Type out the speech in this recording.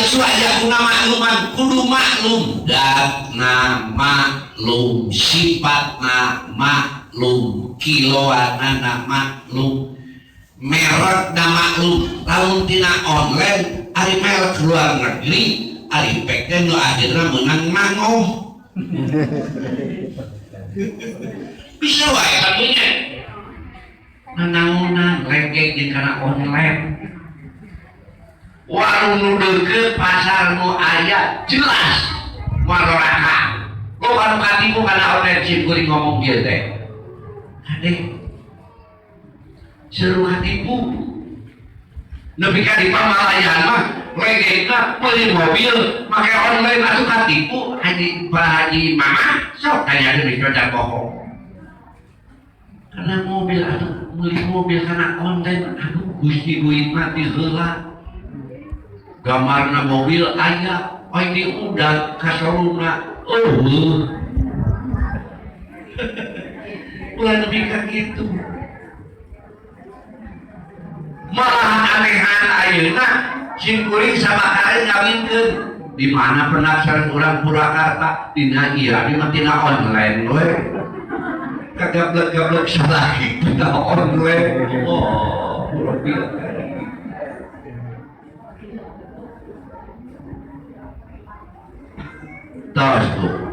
Palsu aja kuna makluman kudu maklum datna maklum sifatna maklum kiloanana maklum merekna maklum lamun tina online ari merek luar negeri ari pek teh nu akhirna meunang mangoh bisa wae katunya nanaonan legek jeung kana online warung nu deukeut pasar nu aya jelas moal roraka loba nu katipu kana online sim kuring ngomong kieu teh kade seru katipu nepi ka di pamalayan mah legekna meuli mobil make online atuh katipu haji Pak Haji Mama sok tanyakeun geus coca bohong karena mobil atuh meuli mobil kana online aduh Gusti duit mah ti heula gambarna mobil aya oi diudag ka showroomna eueuh ulah nepi ka kitu malahan anehan ayeuna sim kuring sabakare ngawinkeun di mana pendaftaran urang Purwakarta dina ieu abi mah tina online we kagablek-gablek salaki tina online oh Rabbil tos tuh.